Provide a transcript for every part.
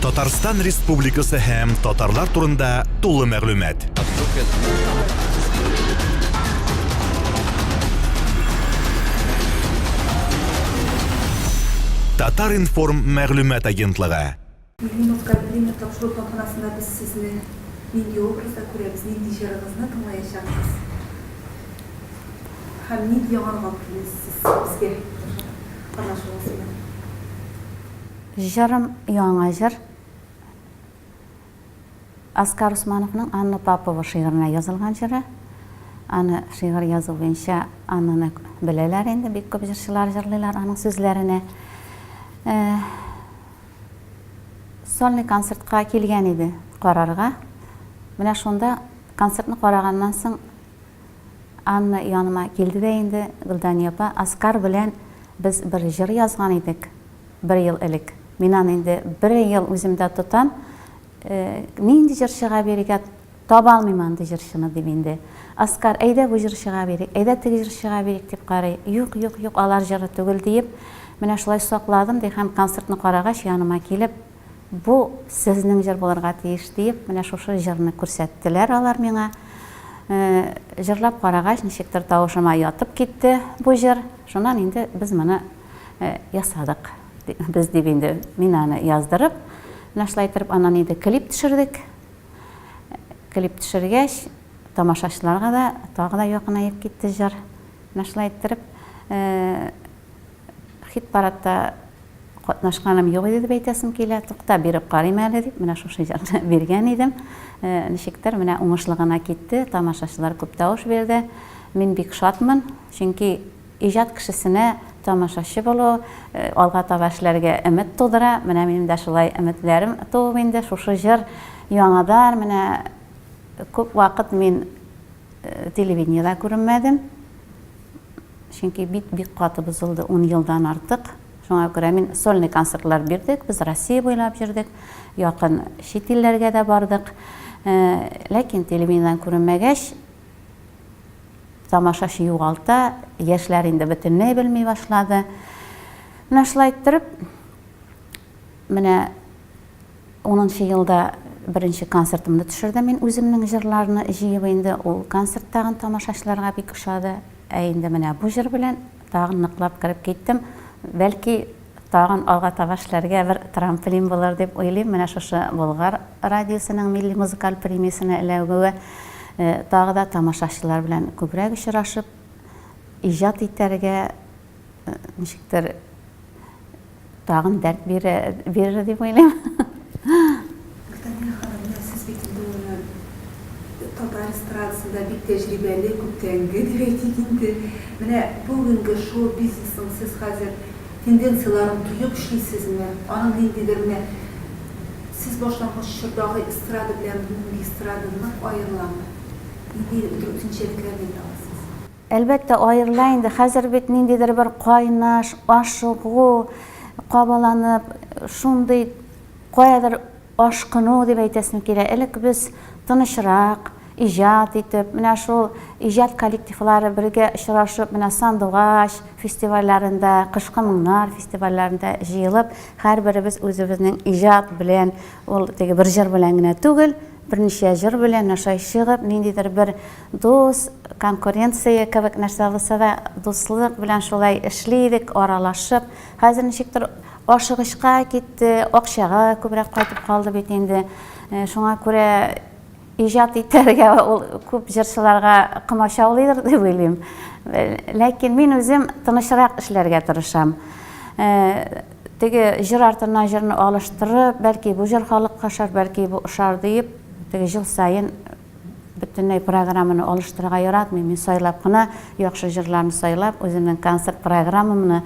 Татарстан Республикасы һәм татарлар турында тулы мәгълүмат. Татар-информ мәгълүмат агентлыгы. Милли музыкаль премия тапшыру тантанасында без сезне нинди образда күрәбез, нинди җырыгызны тыңлаячакбыз һәм нинди яңалык алып килдегез сез безгә катнашуыгыз белән? Җырым яңа җыр. Аскар Усмановның Анна Попова шигыренә язылган җыры. Аны шигырь язу буенча Аннаны беләләр инде, бик күп җырчылар җырлыйлар аның сүзләренә. Сольный концертка килгән иде карарга. Менә шунда концертны караганнан соң Анна яныма килде дә инде, Гөлдания апа, Аскар белән без бер җыр язган идек бер ел элек. Мин аны инде бер ел үземдә тотам. Нинди җырчыга бирергә, таба алмыйм андый җырчыны, дим инде. Аскар, әйдә бу җырчыга бирик, әйдә теге җырчыга бирик, дип карый. Юк, юк, юк, алар җыры түгел, диеп, менә шулай сакладым, ди һәм концертны карагач, яныма килеп, Бу сезнең җыр булырга тиеш, диеп, менә шушы җырны күрсәттеләр алар миңа. Җырлап карагач, ничектер тавышыма ятып китте бу җыр. Шуннан инде без моны ясадык. Без дип инде мин аны яздырып, менә шулай иттереп аннан инде клип төшердек. Клип төшергәч, тамашачыларга да тагы да якынаеп китте җыр. Менә шулай иттереп, хит-парадта Катнашканым юк иде дип әйтәсем килә. Тукта, биреп карыйм әле дип, менә шушы җырны биргән идем. Ничектер, менә уңышлы гына китте, тамашачылар күп тавыш бирде. Мин бик шатмын, чөнки иҗат кешесенә тамашачы булу алга таба эшләргә өмет тудыра. Менә минем дә шулай өметләрем туып инде, шушы җыр яңадан менә күп вакыт мин телевидениедә күренмәдем. Чөнки бит бик каты бозылды, ун елдан артык. Шуңа күрә мин сольный концертлар бирдек, без Россия буйлап йөрдек, якын чит илләргә дә бардык. Ләкин телевидениедән күренмәгәч, тамашачы югалта, яшьләр инде бөтенләй белми башлады. Менә шулай иттереп, менә Унынчы елда беренче концертымны төшердем мин үземнең җырларны җыеп инде. Ул концерт тагын тамашачыларга бик ошады. Ә инде менә бу җыр белән тагын ныклап кереп киттем. Бәлки, тагын алга таба эшләргә бер трамплин булыр дип уйлыйм. Менә шушы Болгар радиосының милли музыкаль премиясенә эләгүе тагы да тамашачылар белән күбрәк очрашып, иҗат итәргә ничектер Тагын дәрт бирә, бирер дип уйлыйм. Гөлдания ханым, менә сез бит инде моны татар эстрадасында бик тәҗрибәле, күптәнге дип әйтик инде. Менә бүгенге шоу-бизнесның сез хәзер тенденцияләрен тоеп эшлисезме? Аның ниндидер менә сез башлангыч чордагы эстрада белән бүгенге эстрада нык аерыламы? Ниндидер үзенчәлекләрне әйтә аласыз? Әлбәттә, аерыла инде. Хәзер бит ниндидер бер кайнаш, ашыгу, кабаланып, шундый каядыр ашкыну дип әйтәсем килә. Элек без тынычрак иҗат итеп, менә шул иҗат коллективлары бергә очрашып, менә Сандугач фестивальләрендә, Кышкы моңнар фестивальләрендә җыелып, һәрберебез үзебезнең иҗат белән, ул теге бер җыр белән генә түгел, берничә җыр белән аша чыгып, ниндидер бер дус, конкуренция кебек нәрсә булса да, дуслык белән шулай эшли идек, аралашып. Хәзер ничектер ашыгычка китте, акчага күбрәк кайтып калды бит инде. Шуңа күрә иҗат итәргә ул күп җырчыларга комачаулыйдыр дип уйлыйм. Ләкин мин үзем тынычрак эшләргә тырышам. Теге җыр артыннан җырны алыштырып, бәлки бу җыр халыкка ошар, бәлки бу ошар диеп, теге җыл саен бөтенләй программаны алыштырырга яратмыйм. Мин сайлап кына, яхшы җырларны сайлап, үземнең концерт программамны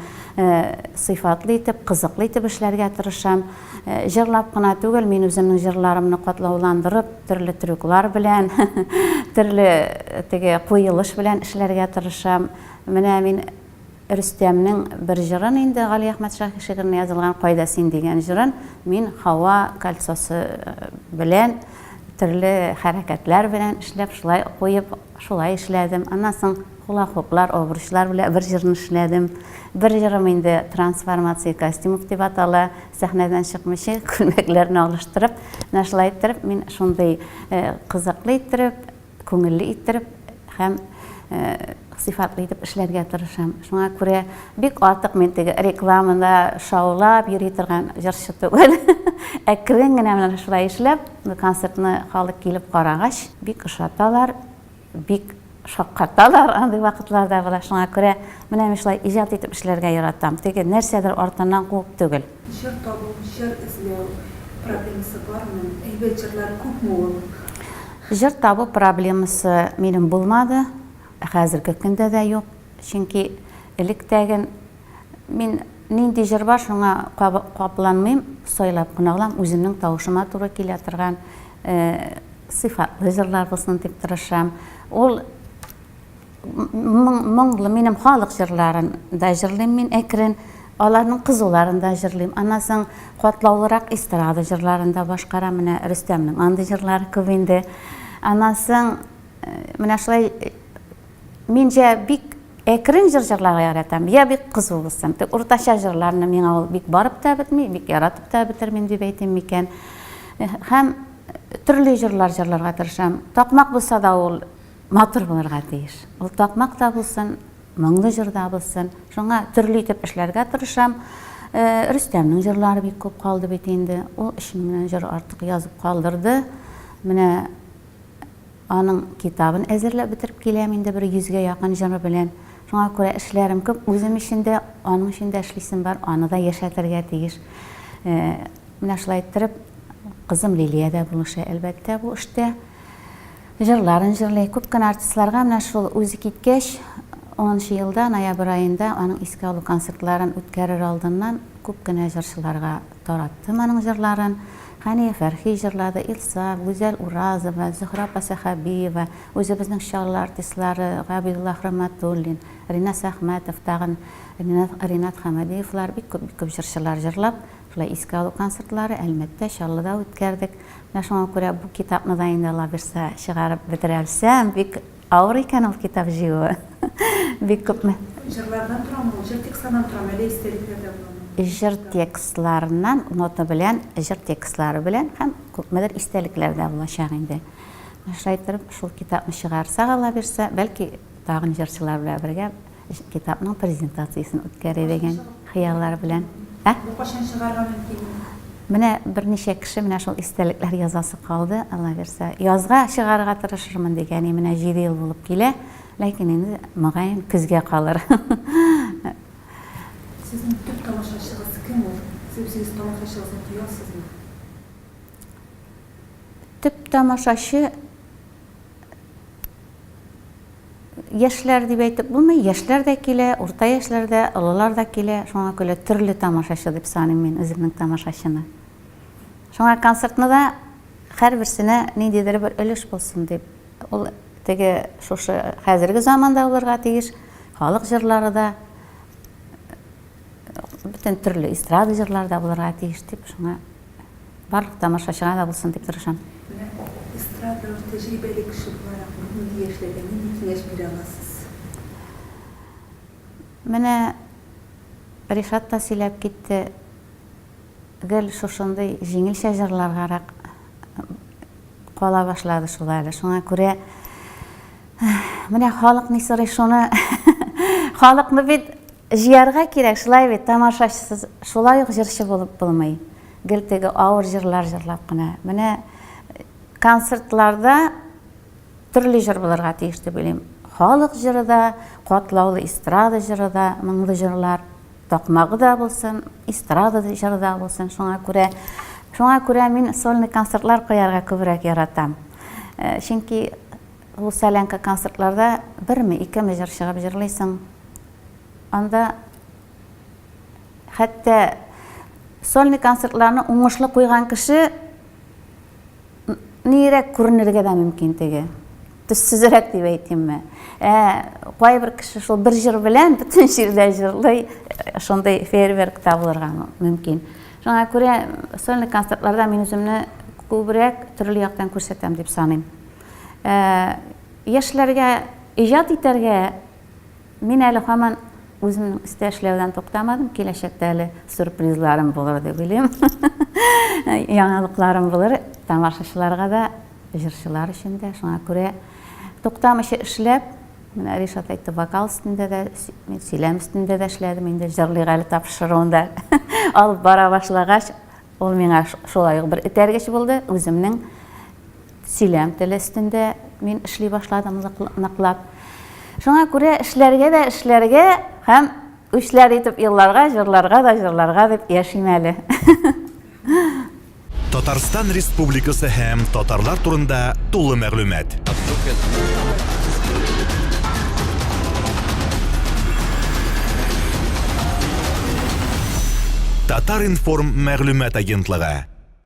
сыйфатлы итеп, кызыклы итеп эшләргә тырышам. Җырлап кына түгел, мин үземнең җырларымны катлауландырып, төрле трюклар белән, төрле теге куелыш белән эшләргә тырышам. Менә мин Рөстәмнең бер җырын инде, Гали Әхмәтшаһи шигыренә язылган Кайда син дигән җырын мин һава кольцосы белән, төрле хәрәкәтләр белән эшләп, шулай куеп, шулай эшләдем. Аннан соң хула-хуплар, обручлар белән бер җырны эшләдем. Бер җырым инде Трансформация костюмов дип атала. Сәхнәдән чыкмыйча, күлмәкләрне алыштырып, менә шулай иттереп, мин шундый кызыклы иттереп, күңелле иттереп һәм сыйфатлы итеп эшләргә тырышам. Шуңа күрә бик артык мин теге рекламада шаулап йөри торган җырчы түгел. Әкрен генә менә шулай эшләп, концертны халык килеп карагач, бик ошаталар, бик шаккаталар андый вакытларда була. Шуңа күрә менә мин шулай иҗат итеп эшләргә яратам. Теге нәрсәдер артыннан куып түгел. Җыр табу, җыр эзләү проблемасы бармы? Әйбәт җырлар күпме ул? Җыр табу проблемасы минем булмады, хәзерге көндә дә юк. Чөнки электәген мин нинди җыр бар, шуңа капланмыйм, сайлап кына алам, үземнең тавышыма туры килә торган сыйфатлы җырлар булсын дип тырышам. Ул моңлы минем халык җырларын да җырлыйм мин әкрен, аларның кызуларын да җырлыйм. Аннан соң катлаулырак эстрада җырларын да башкарам. Менә Рөстәмнең андый җырлары күп инде. Аннан соң менә шулай мин җә бик әкрен җыр җырларга яратам, я бик кызу булсын. Тик уртача җырларны миңа ул бик барып та бетми, бик яратып та бетермим дип әйтим микән. Һәм төрле җырлар җырларга тырышам. Такмак булса да ул Матур булырга тиеш. Ул такмак та булсын, моңлы җыр да булсын. Шуңа төрле итеп эшләргә тырышам. Рөстәмнең җырлары бик күп калды бит инде. Ул өч меңнән җыр артык язып калдырды. Менә аның китабын әзерләп бетереп киләм инде бер йөзгә якын җыры белән. Шуңа күрә эшләрем күп. Үзем өчен дә, аның өчен дә эшлисем бар. Аны да яшәтергә тиеш. Менә шулай иттереп, кызым Лилия дә булыша, әлбәттә, бу эштә. Җырларын җырлый. Күп кенә артистларга менә шул үзе киткәч, унынчы елда, ноябрь аенда аның искә алу концертларын үткәрер алдыннан күп кенә җырчыларга тараттым аның җырларын. Хәния Фәрхи җырлады, Илсаф, Гүзәл Уразова, Зөһрә апа Сәхәбиева, үзебезнең Чаллы артистлары Габидулла Хөрмәтуллин, Ринас Әхмәтов, тагын Ринат Хәмәдиевлар, бик күп, бик күп җырчылар җырлап, шулай искә алу концертлары Әлмәттә, Чаллыда үткәрдек. Менә шуңа күрә бу китапны да инде Алла бирса чыгарып бетерә алсам, бик авыр икән ул китап җыюы. Бик күпме. Җырлардан торамы ул, җыр текстларыннан торамы, әллә истәлекләр дә буламы? Җыр текстларыннан, нота белән, җыр текстлары белән һәм күпмедер истәлекләр дә булачак инде. Менә шулай иттереп, шул китапны чыгарсак, Алла бирса, бәлки, тагын җырчылар белән бергә Китапның презентациясен үткәрә дигән хыяллар белән. Ә? Бу кайчан чыгарга мөмкин? Менә берничә кеше менә шул истәлекләр язасы калды, Алла бирсә. Язга чыгарырга тырышырмын дигән, менә 7 ел булып килә, ләкин инде мөгаен көзгә калыр. Сезнең төп тамашачыгыз кем ул? Сез үзегез тамашачыгызны тоясызмы? Төп тамашачы Яшьләр дип әйтеп булмый, яшьләр дә килә, урта яшьләр дә, олылар да килә. Шуңа күрә төрле тамашачы дип саныйм мин үземнең тамашачыны. Шуңа концертны да һәрберсенә ниндидер бер өлеш булсын дип. Ул теге шушы хәзерге заманда булырга тиеш, халык җырлары да, бөтен төрле эстрада җырлары да булырга тиеш дип, шуңа Барлык тамашачыга да булсын дип тырышам. Менә эстрада тәҗрибәле кеше буларак, бүгенге яшьләргә нинди киңәш бирә аласыз? Менә Ришат та сөйләп китте, гел шушындый җиңелчә җырларгарак кала башлады шул әле. Шуңа күрә менә халык ни сорый, шуны халыкны бит Җыярга кирәк, шулай бит, тамашачысыз шулай ук җырчы булып булмый. Гел теге авыр җырлар җырлап кына. Менә концертларда төрле җыр булырга тиеш дип уйлыйм. Халык җыры да, катлаулы эстрада җыры да, моңлы җырлар, такмагы да булсын, эстрада җыры да булсын. Шуңа күрә, шуңа күрә мин сольный концертлар куярга күбрәк яратам. Чөнки ул солянка концертларда берме, икеме җыр чыгып җырлыйсың. Анда хәтта сольный концертларны уңышлы куйган кеше нирәк күренергә дә мөмкин теге. Төссезрәк дип әйтимме. Ә кайбер кеше шул бер җыр белән бөтен җирдә җырлый, шундый фейерверк та булырга мөмкин. Шуңа күрә сольный концертларда мин үземне күбрәк төрле яктан күрсәтәм дип саныйм. Ә. Яшьләргә иҗат итәргә мин әле һаман үземнең өстә эшләүдән туктамадым. Киләчәктә әле сюрпризларым булыр дип уйлыйм. Яңалыкларым булыр тамашачыларга да, җырчылар өчен дә. Шуңа күрә туктамыйча эшләп, менә Ришат әйтте, вокал өстендә дә, мин сөйләм өстендә дә эшләдем инде, җырлыйк әле тапшыруында алып бара башлагач, ул миңа шулай ук бер этәргеч булды. Үземнең Сөйләм теле өстендә мин эшли башладым ныклап. Шуңа күрә эшләргә дә эшләргә һәм үчләр итеп елларга, җырларга да җырларга дип яшим әле. Татарстан Республикасы һәм татарлар турында тулы мәгълүмат. Татар-информ мәгълүмат агентлыгы.